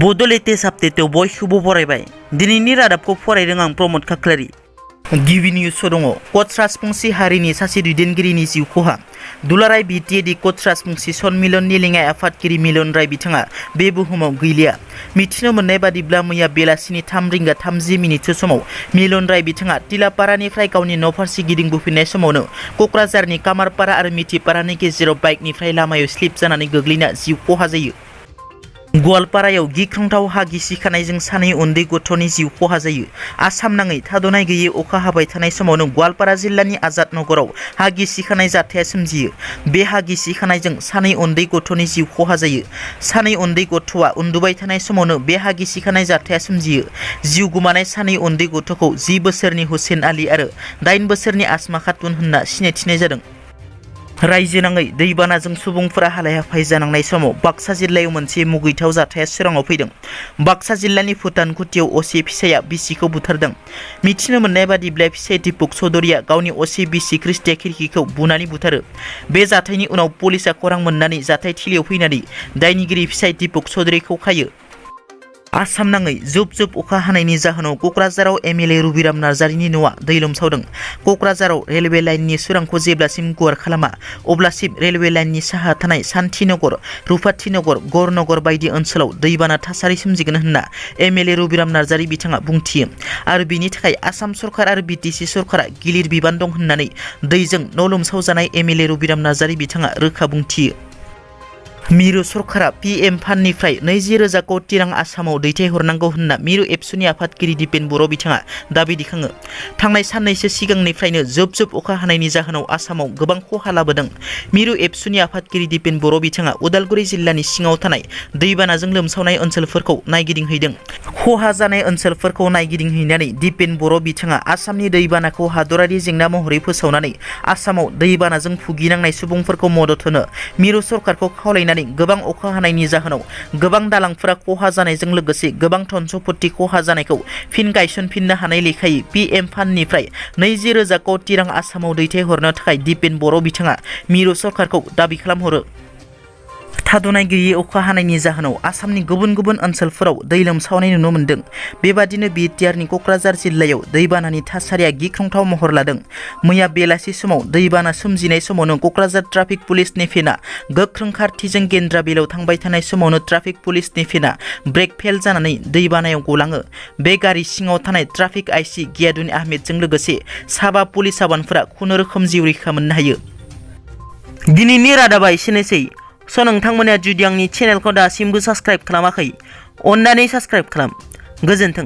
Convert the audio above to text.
Bodo latest update बयखौबो बरायबाय दिनैनि रादाबखौ फरायदों आं प्रमोद खाख्लारि गिबि निउस दङ कच राजबंशी हारिनि सासे दैदेनगिरिनि जिउ खहा दुलाराय बिटिएडि कच राजबंशी सनमिलननि लेङाइ आफादगिरि मिलन राय बिथाङा बे बुहुमाव गैलिया मिथिनो मोननाय बादिब्ला मैया बेलासिनि 3:30 समाव मिलन राय बिथाङा तिलापारानिफ्राय गावनि न' फारसे गिदिंबोफिननाय समावनो क'क्राझारनि कामारपारा आरो मिथिपारानि गेजेराव बाइकनिफ्राय लामायाव स्लिप जानानै गोग्लैना जिउ खहा जायो। गवालपारायाव गिख्रंथाव हा गिसिखानायजों सानै उन्दै गथ'नि जिउ खहा जायो। आसाम नाङै थाद'नाय गैयै अखा हाबाय थानाय समावनो गवालपारा जिल्लानि आजाद नगराव हा गिसिखानाय जाथाया सोमजियो। बे हा गिसिखानायजों सानै उन्दै गथ'नि जिउ खहा जायो। सानै उन्दै गथ'आ उन्दुबाय थानाय समावनो बे हा गिसिखानाय जाथाया सोमजियो। जिउ गोमानाय सानै उन्दै गथ'खौ 10 बोसोरनि हुसेन आली आरो 8 बोसोरनि आसमा खातुन होनना सिनायथिनाय जादों। रायजो नाङै दैबानाजों सुबुंफोरा हालाय हाफाय जानांनाय समाव बाक्सा जिल्लायाव मोनसे मुगैथाव जाथाया सोराङाव फैदों। बाक्सा जिल्लानि भुटानकुटियाव असे फिसाया बिसिखौ बुथारदों। मिथिनो मोननाय बादिब्ला फिसाय दिपक चौधुरिया गावनि असे बिसि क्रिस्टिया खिरखिखौ बुनानै बुथारो। बे जाथायनि उनाव पुलिसा खौरां मोननानै जाथाय थिलियाव फैनानै दायनिगिरि फिसाय दिपक चौधुरिखौ खायो। आसाम नाङै जुब जुब अखा हानायनि जाहोनाव क'क्राझाराव MLA रुबिराम नार्जारिनि न'आ दै लोमसावदों। क'क्राझाराव रेलवे लाइननि सोरांखौ जेब्लासिम गुवार खालामा अब्लासिम रेलवे लाइननि साहा थानाय शान्तिनगर, रुपाथिनगर, गौरनगर बायदि ओनसोलाव दैबाना थासारि सोमजिगोन होनना MLA रुबिराम नार्जारि बिथाङा बुंथियो आरो बिनि थाखाय आसाम सरकार आरो BTC सरकारा गिलिर बिबान दं होननानै दैजों न' लोमसावजानाय MLA रुबिराम नार्जारि बिथाङा रोखा बुंथियो। मिरु सरकारा PM फान्डनिफ्राय 20,000 कोटि रां आसामाव दैथायहरनांगौ होनना मिरु एबसुनि आफादगिरि दिपेन बर' बिथाङा दाबि दिखाङो। थांनाय साननैसो सिगांनिफ्रायनो जुब जुब अखा हानायनि जाहोनाव आसामाव गोबां खहा लाबोदों। मिरु एबसुनि आफादगिरि दिपेन बर' बिथाङा उदालगुरि जिल्लानि सिङाव थानाय दैबानाजों लोमसावनाय ओनसोलफोरखौ नायगिदिंहैदों। खहा जानाय ओनसोलफोरखौ नायगिदिंहैनानै दिपेन बर' बिथाङा आसामनि दैबानाखौ हादरारि जेंना महरै फोसावनानै आसामाव दैबानाजों भुगिनांनाय सुबुंफोरखौ मदद होनो मिरु सरकारखौ खावलायनानै गोबां अखा हानायनि जाहोनाव गोबां दालांफोरा खहा जानायजों लोगोसे गोबां धन सम्पति खहा जानायखौ फिन गायसनफिननो हानाय लेखायै PM फान्डनिफ्राय 20,000 कोटि रां आसामाव दैथायहरनो थाखाय दिपेन बर' बिथाङा मिरु सरकारखौ दाबि खालामहरो। थाद'नाय गैयै अखा हानायनि जाहोनाव आसामनि गुबुन गुबुन ओनसोलफोराव दै लोमसावनाय नुनो मोन्दों। बेबादिनो बिटिआरनि क'क्राझार जिल्लायाव दैबानानि थासारिया गिख्रंथाव महर लादों। मैया बेलासि समाव दैबाना सोमजिनाय समावनो क'क्राझार ट्राफिक पुलिसनि भेना गोख्रों खारथिजों गेन्द्रा बिलाव थांबाय थानाय समावनो ट्राफिक पुलिसनि भेना ब्रेक फेल जानानै दैबानायाव गलाङो। बे गारि सिङाव थानाय ट्राफिक आइसि गियादुन आहमेदजों लोगोसे साबा पुलिस जवानफोरा खुनुरोखोम जिउ रैखा मोननो हायो। दिनैनि रादाबा एसेनोसै। नोंथांमोना जुदि आंनि चेनेलखौ दासिमबो साबस्क्राइब खालामाखै अन्नानै साबस्क्राइब खालाम। गोजोन्थों।